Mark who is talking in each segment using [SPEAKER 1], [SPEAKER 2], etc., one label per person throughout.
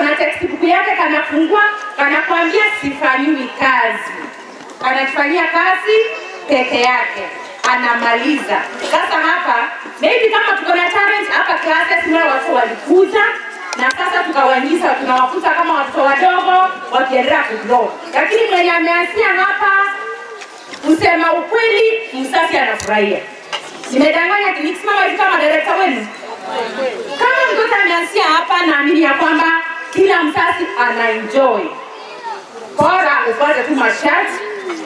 [SPEAKER 1] na textbook yake, kanafungua, kanakwambia sifanyiwi kazi, anajifanyia kazi peke yake, anamaliza. Sasa hapa maybe kama tuko na challenge hapa classes, wale watoto walikuja na sasa tukawaingiza, tunawakuta kama watoto wadogo wakiendelea kugrow, lakini mwenye ameanzia hapa, kusema ukweli, mzazi anafurahia. Nimedanganya nikisimama hivi kama director wenu? Kama mtoto ameanzia hapa, naamini ya kwamba kila mzazi ana enjoy. Bora ufuate tu masharti,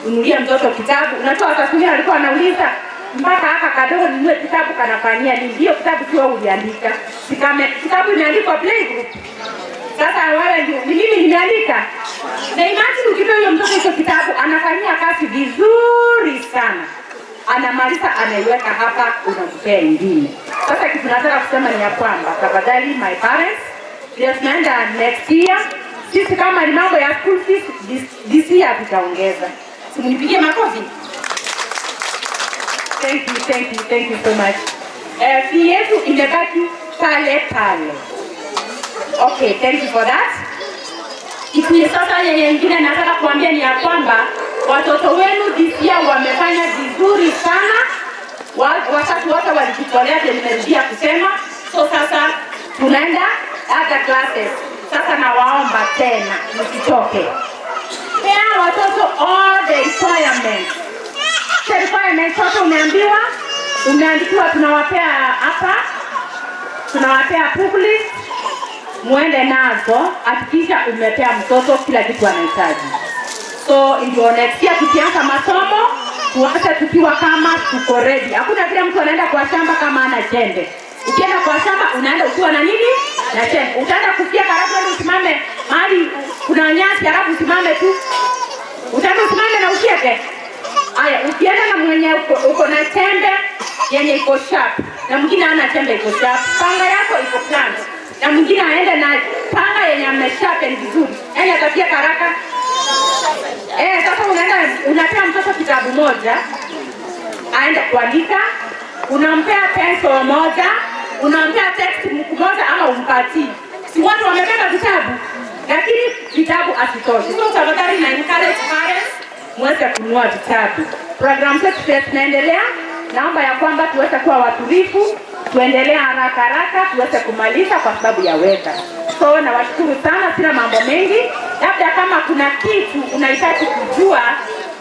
[SPEAKER 1] ununulie mtoto kitabu. Unajua wazazi wengine walikuwa wanauliza mpaka haka kadogo ninunue kitabu kanafanyia nini? Hiyo kitabu sio uliandika. Sikame, kitabu imeandikwa playgroup. Sasa wewe ndio ni mimi nimeandika. Na imagine ukipewa huyo mtoto hicho kitabu, anafanyia kazi vizuri sana. Anamaliza, anaiweka hapa, unampea ingine. Sasa kitu nataka kusema ni ya kwamba tafadhali, my parents, ndio tunaenda next year. Sisi kama ni mambo ya school fees this year tutaongeza. Simnipigie makofi. Thank you, thank you, thank you so much. Fee yetu imebaki pale pale. Okay, thank you for that. Kitu sasa yenye ingine nataka kuambia ni ya kwamba watoto wenu this year wamefanya vizuri sana. Wazazi wote walijitolea, vile nimerudia kusema. So sasa tunaenda other classes. Sasa nawaomba tena msichoke. Pea watoto all the requirements. The requirements wote umeambiwa, umeandikiwa, tunawapea hapa, tunawapea book list, muende nazo. Hakikisha umepea mtoto kila kitu anahitaji. So ndio next year tukianza masomo tuanze tukiwa kama tuko ready. Hakuna vile mtu anaenda kwa shamba kama ana jembe. Ukienda kwa shamba unaenda ukiwa na nini? Na jembe. Utaenda kufyeka halafu uende usimame mahali kuna nyasi halafu usimame tu. Utaenda usimame na ufyeke? Aya, ukienda na mwenye uko na jembe yenye iko sharp na mwingine hana jembe iko sharp, panga yako iko blunt na mwingine aende na panga yenye amesharpen vizuri, yaani atafyeka haraka. Eh, sasa unaenda unapea mtoto kitabu moja aende kuandika, unampea pencil moja, unampea textbook moja ama umpatii. Si watu wamebeba vitabu, lakini vitabu asitoshi. So tafadhali na encourage parents muweze kununua vitabu. Program zetu pia tunaendelea, naomba ya kwamba tuweze kuwa watulivu, tuendelee haraka haraka tuweze kumaliza kwa sababu ya weather. So nawashukuru sana, sina mambo mengi. Labda kama kuna kitu unahitaji kujua.